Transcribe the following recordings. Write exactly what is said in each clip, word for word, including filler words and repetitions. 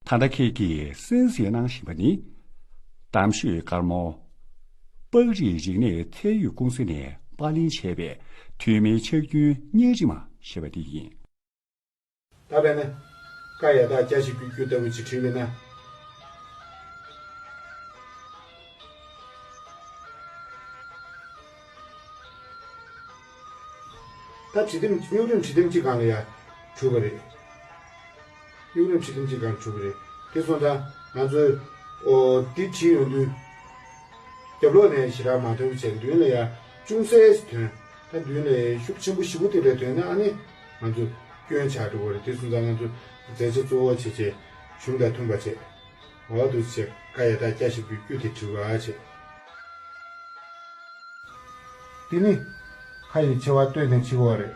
ད་ལྟ་ཁྱེད་ཀྱིས་གསན་གཟིགས་གནང་བཞིན་པ་ནི། གཏམ་ཤོད་དཀར་མོ། པགས་རིགས་རིག་གནས་ཚད་ཡོད་ཀུང་སི་ནས་པར་ལེན་བྱས་པའི་ཐོན་མིའི་ཕྱག་རྒྱུན་བརྙན་རིས་མ་ཞེས་པ་དེ་ཡིན། ད་དཔེར་ན། ཀ་ཡ་བཏགས་ཀྱ་ཞབས་ཀྱུ་ཀྱུ་ལྟ་བུ་ཅིག་བྲིས་པས་ན། ད་བྲིས་དེམ་གཉུག་རིམ་བྲིས་དེམ་གཅིག་སྒང་ལ་ཡ་གྲུབ་པ་རེད། གཉུག་རིམ་བྲིས་དེམ་གཅིག་སྒང་གྲུབ་པ་རེད། དེ་སོང་ཙང་ང་ཚོས་ཨོ་འདི་བྲིས་ཡོང་དུས། རྒྱབ་ལོགས་ནས་ཞེ་དྲག་མ་ཐོན་བྱས་མདུན་ལ་ཡ་ཅུང་ཟད་ཞིག་ཐོན། ད་མདུན་ལ་ཤུགས་ཆེན་པོ་ཞེ་པོ་དེ་འདྲ་ཐོན་ན་ཨ་ནི་ང་ཚོ་སྐྱོན་ཆགས་འགྲོ་གི་རེད། དེ་སོང་ཙང་ང་ཚོ་མཛད་བྱ་གཙོ་བོ་བྱས་བྱས་གཞུང་དང་མཐུན་པ་བྱས། འོ་འདུག་སེ་བྱས་ཀ་ཡ་བཏགས་ཀྱ་ཞབས་ཀྱུ་ཀྱུ་དེ་བྲིས་པ་བྱས། དེ་ནི་ཁ་ཡི་ཕྱེ་བ་སྟོད་ནས་ཕྱེ་དགོས་པ་རེད།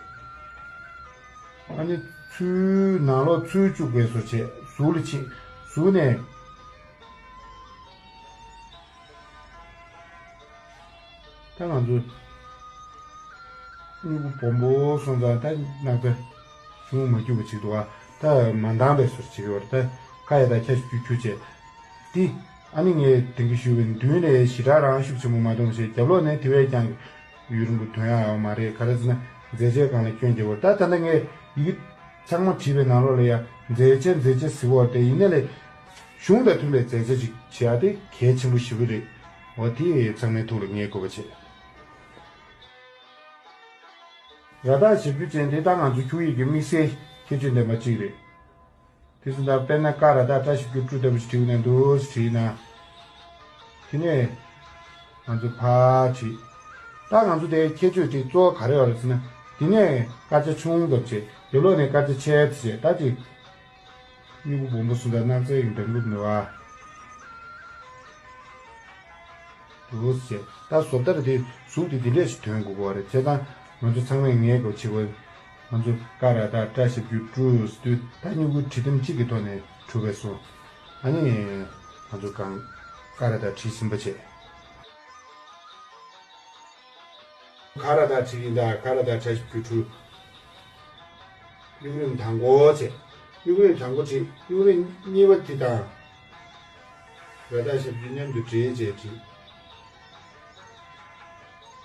ཨ་ནི་ཚུར་ནང་ལོགས་ཚུར་བཅུག་པའི་བཟོ་བྱས་ཟུར་ལ་ཕྱེ། ཟུར་ནས། ད་ང་ཚོ་སྨྱུ་གུ་སྦོམ་པོ་སོང་ཙང་ད་སྣག་ཚ་ཆུང་ངུ་མ་རྒྱུག་པ་ཅིག་འདུག་ཨ། ད་མ་འདང་བའི་བཟོ་ཅིག་ཡོད་རེད། ད་ཀ་ཡ་བཏགས་ཀྱ་ཞབས་ཀྱུ་ཀྱུ་བྱས། འདི་ཨ་ནི་ངས་དེང་གི་ཞུས་པའི་མདུན་ནས་ཞེ་དྲག་རང་ཤུགས་ཆེན་པོ་མ་གཏོང་བྱས། རྒྱབ་ལོགས་ནས་དེ་བས་ཀྱང་ཡུན་རིང་པོ་ཐོན་ཡག་ཡོད་མ་རེད། ག་རེ་ཟེར་ན་མཛད་བྱའི་སྒང་ལ་སྐྱོན་རྒྱག་པ་རེད། ད་ད་ལྟ་ངས་ཡི་གེ་ཚང་མ་བྲིས་པའི་ནང་ལོགས་ལ་ཡ་མཛད་བྱ་མཛད་བྱ་ཟེར་བ་དེ་ཡིན་ན་ལས། གཞུང་དང་མཐུན་པའི་མཛད་བྱ་ཅིག་བྱེད་ཡ་དེ་གལ་ཆེན་པོ་ཞེ་པོ་རེད། འོ་དེ་ཚང་མའི་ཐུགས་ལ་ངེས་དགོས་པ་བྱེད། ར་བཏགས་ཞབས་ཀྱུ་ཅན་དེ་ད་ང་ཚོ་ཁྱུག་ཡིག་གི་དམིགས་བསལ་ཁྱད་ཆོས་ལྡན་པ་གཅིག་རེད། དེ་ཚོ་ད་དཔེར་ན་ཀ་ར་བཏགས་ཏྲ་ཞབས་ཀྱུ་ཏྲུ་ལྟ་བུ་ཞིག་བྲིས་ན་འདུག་སེ་བྲིས་ན། དེ་ནས་ང་ཚོ་ཕར་བྲིས། ད་ང་ཚོ་དེའི་ཁྱད་ཆོས་དེ་གཙོ་བོ་ག་རེ་ཡོད་རེད་ཟེར་ན། དེ་ནས་དཀར་ཆ་ཆུང་ཙམ་བྱས། རྒྱབ་ལོགས་ནས་དཀར་ཆ་ཆེ་ཙམ་བྱས། ད་ཅིག་སྨྱུ་གུ་སྦོམ་པོ་སོང་ཙང་སྣག་ཚའི་འགྲམ་རུབ་ནུ་བ། འདུག་སེ་བྱས། ད་བཟོ་ལྟ་རེད་དེ་གཟུགས་དེ་འདི་འདྲས་ཞིག་ཐོན་དགོས་ཀྱི་རེད། བྱས་ཙང་ང་ཚོ་ཚང་མས་ངེས་དགོས་བྱེད་དགོས། ང་ཚོ་ཀ་ར་བཏགས་ཏྲ་ཞབས་ཀྱུ་ཏྲུ་ཟེར་དུས་ད་སྨྱུ་གུ་བྲིས་དེམ་གཅིག་གི་ཐོག་ནས་གྲུབ་པས་སོ། ཨ་ནི་ང་ཚོ་གང་ཀ་ར་བཏགས་བྲིས་ཟིན་པ་བྱས། ག་ར་བཏགས་བྲིས་ཡིན་ད། ག་ར་བཏགས་ཏྲ་ཞབས་ཀྱུ་ཏྲུ། སྨྱུག་རིམ་དང་པོ་བྱས། སྨྱུག་རིམ་དང་པོ་བྲིས། སྨྱུག་རིམ་གཉིས་པ་དེ་དང་། ར་བཏགས་ཞབས་ཀྱུ་མཉམ་དུ་སྦྲེལ་བྱས་བྲིས།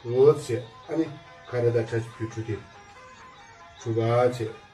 འོ་བྱས། ཨ་ནི་ག་ར་བཏགས་ཏྲ་ཞབས་ཀྱུ་ཏྲུ་དེ་གྲུབ་པ་བྱས།